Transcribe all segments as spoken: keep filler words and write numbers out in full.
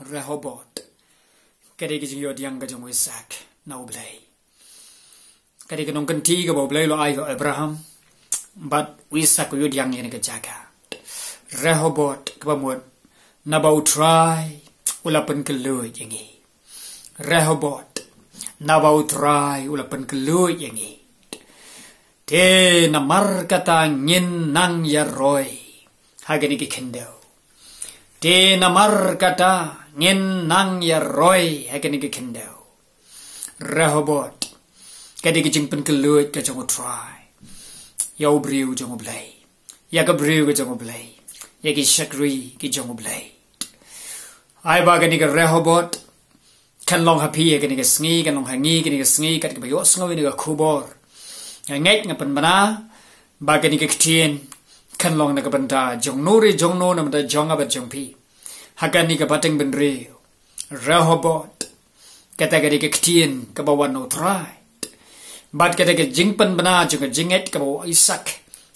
Rehoboth. Ka dei ka jingïohdiang ka jong u Isak na u Blei. Ka dei ka nongkynti kaba u Blei u la ai ha u Abraham. Bad u Isak u ïohdiang ïa kane ka jaka. Rehoboth kaba mut, naba u Trai u la pynkylluid ïa ngi. Rehoboth, naba u Trai u la pynkylluid ïa ngi. Te namar kata ngin nang ïaroi ha kane ka khyndew. Te namar kata ngin nang ïaroi ha kane ka khyndew. Rehoboth, ka dei ka jingpynkylluid ka jong u Trai ïa u briew jong u Blei, ïa ka briew ka jong u Blei, ïa ki shakri ki jong u Blei. Ai ba kane ka Rehoboth kan long ha phi ïa kane ka sngi, kan long ha ngi ïa kane ka sngi, kat kaba ïohsngew ïa kane ka khubor. Nga ngeit, nga pynbna ba kane ka ktien kan long na ka bynta jong no re jong no, na ka bynta jong nga bad jong phi. Ha kane ka pateng bynriew, Rehoboth, kata ka dei ka ktien kaba wan na u Trai. Bad kata ka jingpynbna jong ka jingngeit kaba u Isak,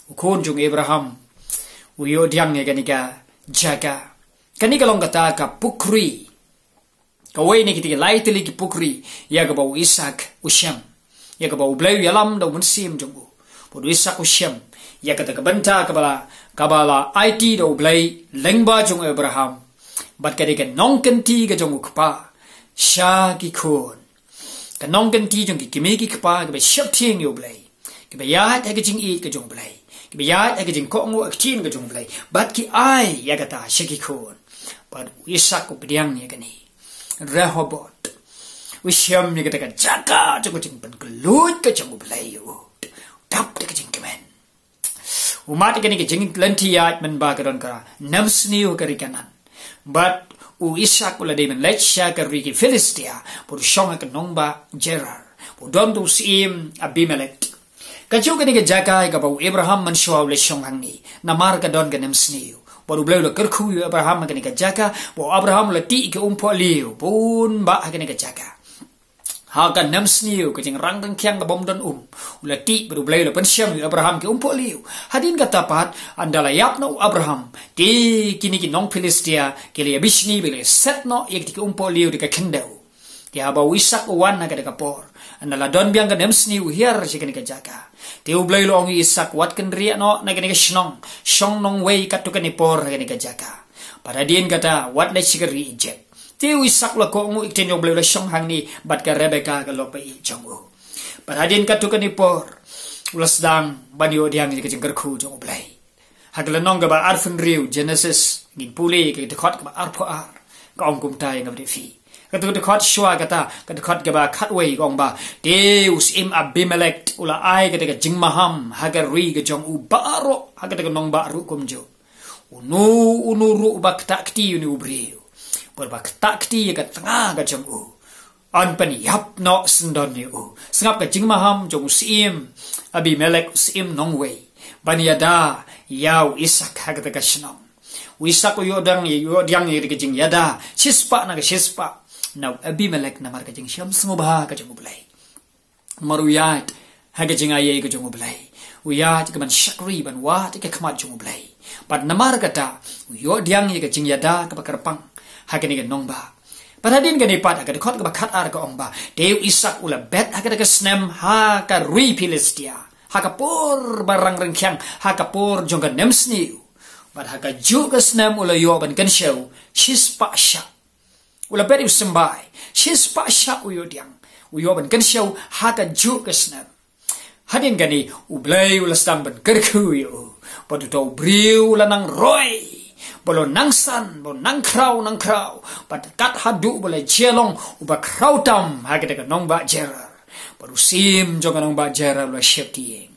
u khun jong u Abraham, u ïohdiang ïa kane ka jaka. Kane ka long kata ka pukri, kawei na kita ki lai tylli ki pukri ïa kaba u Isak u shem, ïa kaba u Blei u ïalam da u Mynsiem jong u. Bad u Isak u shem ïa kata ka bynta kaba la, kaba la aiti da u Blei lyngba jong u Abraham. Bad ka dei ka nongkynti ka jong u kpa sha ki khun, ka nongkynti jong ki kmie ki kpa kiba sheptieng ïa u Blei, kiba ïaid ha ka jingïeit ka jong u Blei, kiba ïaid ha ka jingkohnguh ha ka ktien ka jong u Blei. Bad ki ai ïa kata sha ki khun. Bad u Isak u pdiang ïa kane. Rehoboth, u shem ïa kata ka jaka jong ka jingpynkylluid ka jong u Blei ïa u. Dap da ka jingkmen. U mad ïa kane ka jinglynti ïaid mynba ka don ka nemsniew ha ka ri Kanaan. Bad u Isak u la dei ban leit sha ka ri ki Philistia, bad u shong ha ka nongbah Gerar, bad u don da u syiem Abimelek. Kajuh kane ka jaka ïa kaba u Abraham mynshuwa u la shong hangne, namar ka don ka nemsniew. Bad u Blei u la kyrkhu ïa u Abraham ha kane ka jaka, bad u Abraham u la tih ïa ki umpohliew bun bah ha kane ka jaka. Ha ka nemsniew, ka jingrang ryngkhiang ka bym don um, u la tih, bad u Blei u la pynshem ïa u Abraham ki umpohliew. Hadien kata pat, ynda la ïap noh u Abraham, te kine ki nong Philistia ki la ïabishni bad ki la ïaset noh ïa kine ki umpohliew da ka khyndew. Te haba u Isak u wan ha kata ka por, ynda la don biang ka nemsniew, u hiar sha kane ka jaka. Te u Blei u la ong ïa u Isak, wat kynriah noh na kane ka shnong, shong nongwei katto katne por ha kane ka jaka. Bad hadien kata, wat leit sha ka ri Ijipt. Te u Isak u la kohnguh ïa ka ktien jong u Blei, u la shong hangne bad ka Rebeka ka lok ba ïeit jong u. Bad hadien katto katne por, u la sdang ban ïohdiang ïa ka jingkyrkhu jong u Blei. Ha ka lynnong kaba arphew hynriew Genesis, ngin pule ka dkhot kaba arphew ar, ka ong kumta ïa nga bad ïa phi. Kata ka dkhot shuwa kata, ka dkhot kaba khatwei ka ong ba, te u syiem Abimelek u la ai kata ka jingmaham ha ka ri ka jong u baroh, ha kata ka nongbah ruh kumjuh. Uno uno ruh uba ktah kti ïa une u briew, bad uba ktah kti ïa ka tnga ka jong u, yn pynïap noh syndon ïa u. Sngap ka jingmaham jong u syiem Abimelek, u syiem nongwei, ban ïada ïa u Isak ha kata ka shnong. U Isak u ïohdiang, ïohdiang ïa ka jingïada shispah na ka shispah na u Abimelek namar ka jingshem sngewbha ka jong u Blei. Namar u ïaid ha ka jingaiei ka jong u Blei. U ïaid ka ban shakri, ban wad ïa ka khmat jong u Blei. Bad namar kata, u ïohdiang ïa ka jingïada kaba kyrpang ha kane ka nongbah. Bad hadien kane pat, ha ka dkhot kaba khatar ka ong ba, te u Isak u la bet ha kata ka snem ha ka ri Philistia, ha ka por ba rang ryngkhiang, ha ka por jong ka nemsniew. Bad ha kajuh ka snem u la ïoh ban kynshew shispah shah. U la bet ïa u symbai, shispah shah u ïohdiang, u ïoh ban kynshew ha kajuh ka snem. Hadien kane, u Blei u la sdang ban kyrkhu ïa u, bad uta u briew u la nang roi, bad u la nang san, bad u la nang khraw, nang khraw, bad kat haduh ba u la jia long uba khraw tam ha kata ka nongbah Gerar. Bad u syiem jong ka nongbah Gerar u la sheptieng.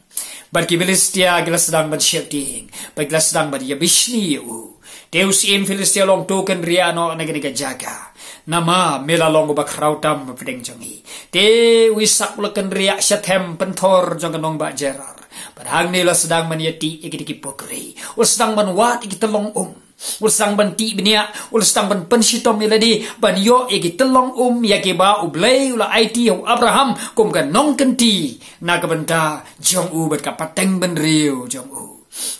Bad ki Philistia ki la sdang ban sheptieng, bad ki la sdang ban ïabishni ïa u. Te u syiem Philistia u ong, to kynriah noh na kane ka jaka, namar me la long uba khraw tam hapdeng jong ngi. Te u Isak u la kynriah sha them pynthor jong ka nongbah Gerar. Bad hangne u la sdang ban ïatih ïa kita ki pukri. U la sdang ban wad ïa ki tyllong um. U la sdang ban tih bniah, u la sdang ban pynshitom ïa lade, ban ïoh ïa ki tyllong um ïa kiba u Blei u la aiti ha u Abraham kum ka nongkynti na ka bynta jong u bad ka pateng bynriew jong u.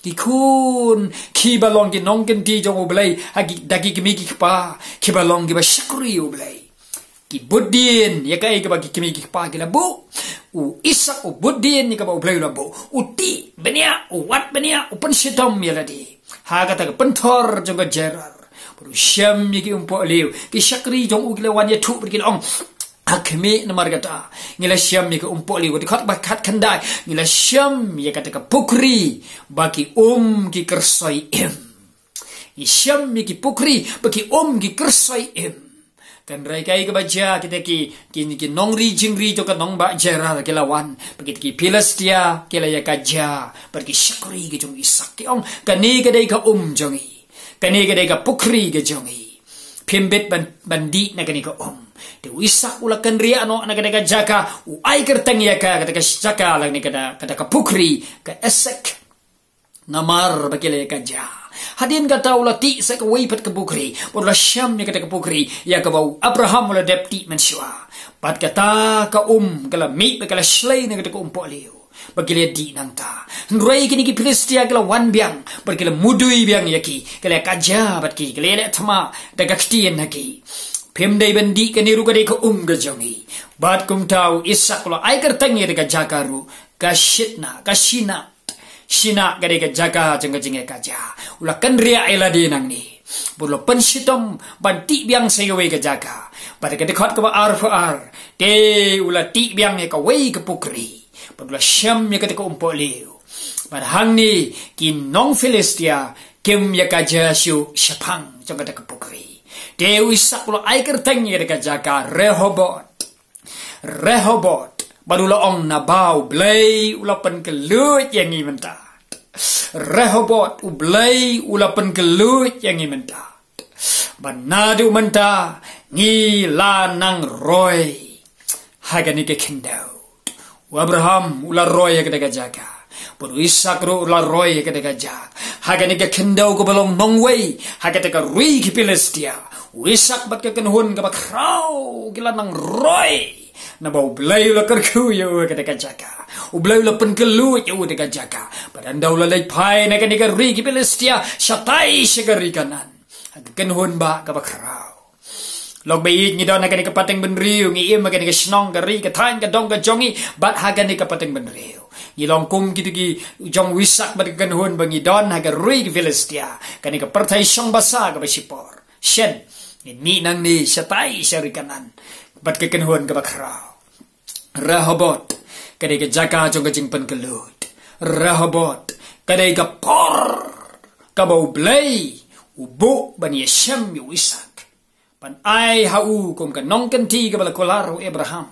Ki khun, ki ba long ki nongkynti jong U Blei, ha ki, da ki kmie ki kpa, ki ba long ki ba shakri U Blei. Ki bud dien, ïa kaei kaba ki kmie ki kpa ki la buh. U Isak u bud dien, ïa kaba U Blei u la buh. U tih bniah, u wad bniah, u pynshitom ïa lade. Ha kata ka pynthor jong ka Gerar. Bad u shem ïa ki umpohliew. Ki shakri jong u ki la wan ïathuh bad ki la ong, ha khmih, namar kata ngi la shem ïa ki umpohliew. Ka dkhot ba khatkhyndai, ngi la shem ïa kata ka pukri ba ki um ki kyrsoi im. Ngi shem ïa ki pukri ba ki um ki kyrsoi im. Hynrei kaei kaba jia, kita ki, ki, ki nongri jingri jong ka nongbah Gerar ki la wan. Bad kita ki Philistia ki la ïa ka jia bad ki shakri ki jong Isak, ki ong, kane ka dei ka um jong ngi. Kane ka dei ka pukri ka jong ngi. Phim bit ban, ban dih na kane ka um. Te u Isak u la kynriah noh na kane ka jaka, u ai kyrteng ïa ka, kata ka jaka lane kata, kata ka pukri, ka Esek. Namar ba ki la ïa ka jia. Hadien kata u la tih sa kawei pat ka pukri. Bad u la shem ïa kata ka pukri, ïa kaba u Abraham u la dep tih mynshuwa. Bad kata ka um ka la mih bad ka la shlei na kata ka umpohliew. Ba ki la dih nangta. Hynrei kine ki Philistia ki la wan biang, bad ki la mudui biang ïa ki, ki la ïa ka jia bad ki, ki la ïaleh thma da ka ktien ha ki. Phim dei ban dih, kane ruh ka dei ka um ka jong ngi. Bad kumta u Isak u la ai kyrteng ïa kata ka jaka ruh, ka Shitna, ka Shina. Shina ka dei ka jaka jong ka jingïakajia. U la kynriah ïa lade nangne. Bad u la pynshitom ban tih biang sa kawei ka jaka. Bad ka dkhot kaba arphew ar, te u la tih biang ïa kawei ka pukri. Bad u la shem ïa kata ka umpohliew. Bad hangne ki nong Philistia kim ïakajia shuh shaphang jong kata ka pukri. Te u Isak u la ai kyrteng ïa kata ka jaka Rehoboth. Rehoboth. Bad u la ong, naba U Blei u la pynkylluid ïa ngi mynta. Rehoboth, U Blei u la pynkylluid ïa ngi mynta. Bad naduh mynta ngi la nang roi ha kane ka khyndew. U Abraham u la roi ha kata ka jaka. Bad u Isak ruh u la roi ha kata ka jaka. Ha kane ka khyndew kaba long nongwei, ha kata ka ri ki Philistia, u Isak bad ka kynhun kaba khraw ki la nang roi. Naba U Blei u la kyrkhu ïa u ha kata ka jaka. U Blei u la pynkylluid ïa u ha kata ka jaka. Bad ynda u la leit phai na kane ka ri ki Philistia, shatai sha ka ri Kanaan, ha ka kynhun ba kaba khraw. Lok ba ïeit, ngi don ha kane ka pateng bynriew, ngi im ha kane ka shnong, ka ri, ka thaiñ, ka dong ka jong ngi, bad ha kane ka pateng bynriew ngi long kum kito ki jong u Isak bad ka kynhun ba ngi don ha ka ri ki Philistia, kane ka pyrthei shong basa kaba shipor. Shen, ngin mih nangne shatai sha ri Kanaan bad ka kynhun kaba khraw. Rehoboth ka dei ka jaka jong ka jingpynkylluid. Rehoboth ka dei ka por kaba U Blei u buh ban ïashem ïa u Isak, ban ai ha u kum ka nongkynti kaba la kular u Abraham.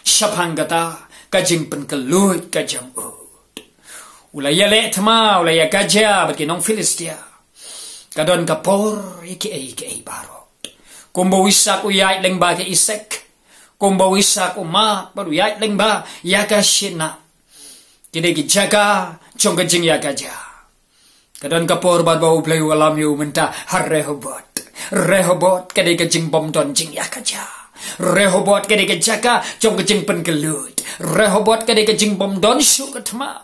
Shaphang kata ka jingpynkylluid ka jong u, u la ïaleh thma, u la ïakajia bad ki nong Philistia. Ka don ka por ïa kiei kiei baroh. Kumba u Isak u ïaid lyngba ka Esek, kumba u Isak u mad bad u ïaid lyngba ïa ka Shitna. Ki dei ki jaka jong ka jingïakajia. Ka don ka por bad ba U Blei u wallam ïa u mynta ha Rehoboth. Rehoboth ka dei ka jingbymdon jingïakajia. Rehoboth ka dei ka jaka jong ka jingpynkylluid. Rehoboth ka dei ka jingbymdon shuh ka thma.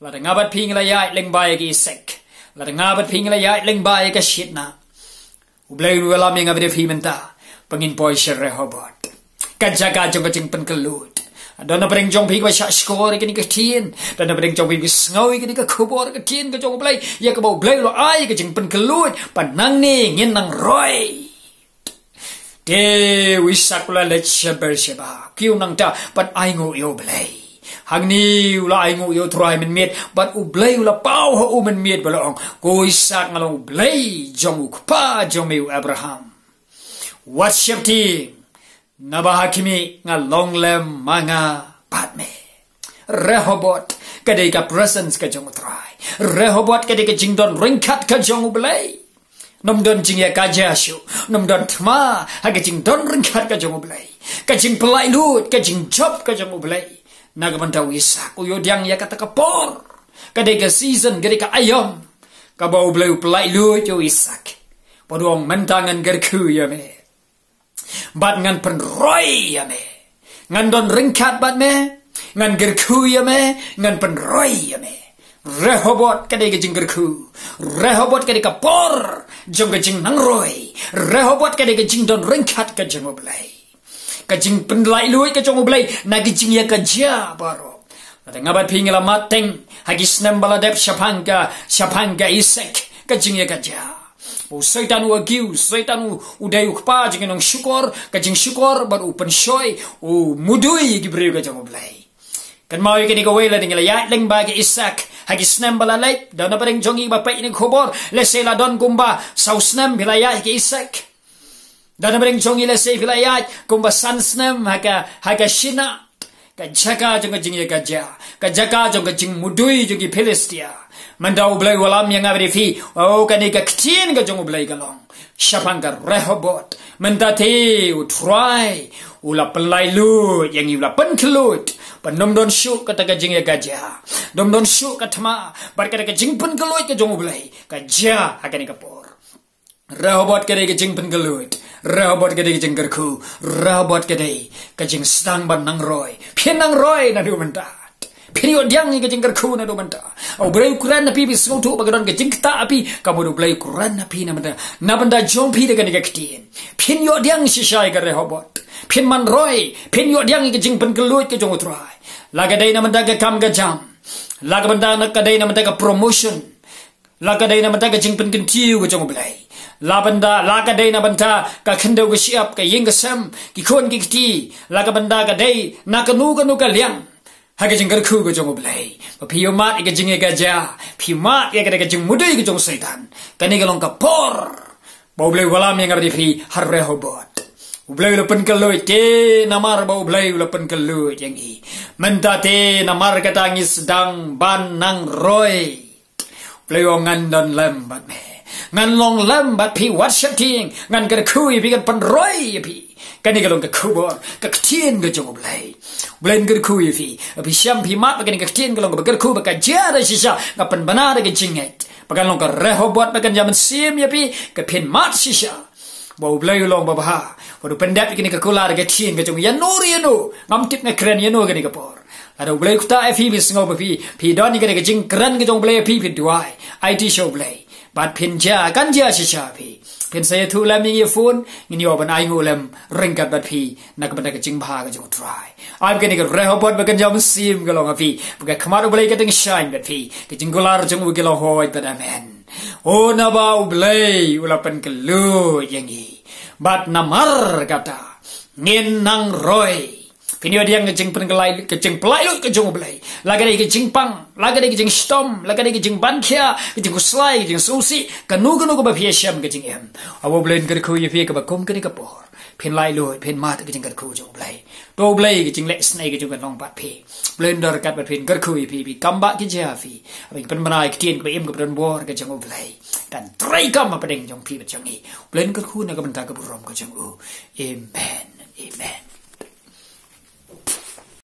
Lada nga bad phi ngi la ïaid lyngba ïa ka Esek, lada nga bad phi ngi la ïaid lyngba ïa ka Shitna, U Blei u wallam ïa nga bad ïa phi mynta ba ngin poi sha Rehoboth, ka jaka jong ka jingpynkylluid. Don na pdeng jong phi kiba shah shkor ïa kane ka ktien, don na pdeng jong phi kiba sngew ïa kane ka khubor ka ktien ka jong U Blei, ïa kaba U Blei u la ai ka jingpynkylluid ba nangne ngin nang roi. Te u Isak u la leit sha Beersheba, kiew nangta ban ainguh ïa U Blei. Hangne u la ainguh ïa U Trai mynmiet, bad U Blei u la paw ha u mynmiet bad u la ong, ko Isak, nga long U Blei jong u kpa jong me u Abraham. Wat sheptieng, naba ha khmih, nga long lem ma nga bad me. Rehoboth ka dei ka presence ka jong U Trai. Rehoboth ka dei ka jingdon ryngkat ka jong U Blei. Ym don jingïakajia shuh, ym don thma ha ka jingdon ryngkat ka jong U Blei. Ka jingpynlait luid, ka jingjop ka jong U Blei. Na ka bynta u Isak, u ïohdiang ïa kata ka por. Ka dei ka season, ka dei ka aïom, kaba U Blei u pynlait luid ïa u Isak. Bad u ong, mynta ngan kyrkhu ïa me. Bad ngan pynroi ïa me. Ngan don ryngkat bad me. Ngan kyrkhu ïa me. Ngan pynroi ïa me. Rehoboth ka dei ka jingkyrkhu. Rehoboth ka dei ka por jong ka jingnangroi. Rehoboth ka dei ka jingdon ryngkat ka jong U Blei. Ka jingpynlaitluid ka jong U Blei na ka jingïakajia baroh. Lada nga bad phi ngi la mad teng ha ki snem ba la dep shaphang ka, shaphang ka Isaak, ka jingïakajia. U Soitan u agi, u Soitan u, u dei u kpa jong ki nongshukor, ka jingshukor bad u pynshoi, u mudui ïa ki briew ka jong U Blei. Kynmaw ïa kane kawei, lada ngi la ïaid lyngba ka Isaak ha ki snem ba la leit, da na pdeng jong ngi ba peit ïa kane ka khubor, lehse la don kumba saw snem phi la ïaid ha ka Isaak. Da na pdeng jong ngi lehse phi la ïaid kumba san snem ha ka, ha ka Shinar, ka jaka jong ka jingïakajia, ka jaka jong ka jingmudui jong ki Philistia. Mynta U Blei u wallam ïa nga bad ïa phi, oh, kane ka ktien ka jong U Blei ka long shaphang ka Rehoboth. Mynta te U Trai u la pynlaitluid ïa ngi, u la pynkylluid, ba ym don shuh kata ka jingïakajia, ym don shuh ka thma, bad kata ka jingpynkylluid ka jong U Blei ka jia ha kane ka por. Rehoboth ka dei ka jingpynkylluid. Rehoboth ka dei ka jingkyrkhu. Rehoboth ka dei ka jingsdang ban nangroi. Phin nangroi naduh mynta. Phin ïoh pdiang ïa ka jingkyrkhu naduh mynta. U Blei u kren ha phi, phi sngewthuh ba ka don ka jingktah ha phi. Ka mut U Blei u kren ha phi na bynta, na bynta jong phi da kane ka ktien. Phin ïoh pdiang shisha ïa ka Rehoboth. Phin manroi. Phin ïoh pdiang ïa ka jingpynkylluid ka jong U Trai. La ka dei na bynta ka kam ka jam. La ka bynta na, ka dei na bynta ka promotion. La ka dei na bynta ka jingpynkyntiew ka jong U Blei. La bynta, la ka dei na bynta ka khyndew ka shyiap, ka ïing ka sem, ki khun ki kti. La ka bynta ka dei na kano kano ka liang. Ha ka jingkyrkhu ka jong U Blei, ba phi ïoh mad ïa ka jingïakajia, phi mad ïa ka, ka jingmudui ka jong u Soitan. Kane ka long ka por ba U Blei u wallam ïa nga bad ïa phi ha Rehoboth. U Blei u la pynkylluid te namar ba U Blei u la pynkylluid ïa ngi. Mynta te namar kata ngi sdang ban nangroi. U Blei u ong ngan don lem bad me. Ngan long lem bad phi wat sheptieng. Ngan kyrkhu ïa phi, ngan pynroi ïa phi. Kane ka long ka khubor, ka ktien ka jong U Blei. U Blei un kyrkhu ïa phi. Phi shem phi mad ba kane ka ktien ka long kaba kyrkhu, ba ka jia da shisha, ka pynbna da ka jingngeit. Ba kan long ka Rehoboth ba kan ïa mynsiem ïa phi, ka phin mad shisha. Ba U Blei u long babha. Ba u pyndep ïa kane ka kular ka ktien ka jong u ïano ïano. Ngam tip nga kren ïano kane ka por. Lada U Blei u ktah ïa phi, phi sngew ba phi, phi don ïa kane ka jingkren ka jong U Blei ïa phi, phi duwai. Aiti sha U Blei. Bad phin jia, kan jia shisha phi. Phin sa ïathuh lem ïa ngi ha phone, ngin ïoh ban ainguh lem ryngkat bad phi na ka bynta ka jingbha ka jong U Trai. Ai ba kane ka Rehoboth ba kan ïa mynsiem ka long ha phi. Ba ka khmat U Blei ka dang shaiñ bad phi. Ka jingkular jong u ka long hooid bad amen. O naba U Blei u la pynkylluid ïa ngi. Bad namar kata ngin nangroi. Phin ïoh pdiang ka jingpynkylla-, ka jingpynlaitluid ka jong U Blei. La ka dei ka jingpang, la ka dei ka jingshitom, la ka dei ka jingbankhia, ka jingkhuslai, ka jingsngewsih, kano kano kaba phi ïashem ka jingim. Haba U Blei un kyrkhu ïa phi kaba kum kane ka por, phin laitluid, phin mad ka jingkyrkhu jong U Blei. To U Blei ka jingleh isynei ka jong u kan long bad phi. U Blei un don ryngkat bad phi, un kyrkhu ïa phi, phi kam ba ki jia phi. Haba ngi pynbna ïa ka ktien kaba im kaba don bor ka jong U Blei, kan treikam hapdeng jong phi bad jong ngi. U Blei un kyrkhu na ka bynta ka burom ka jong u. Amen. Amen.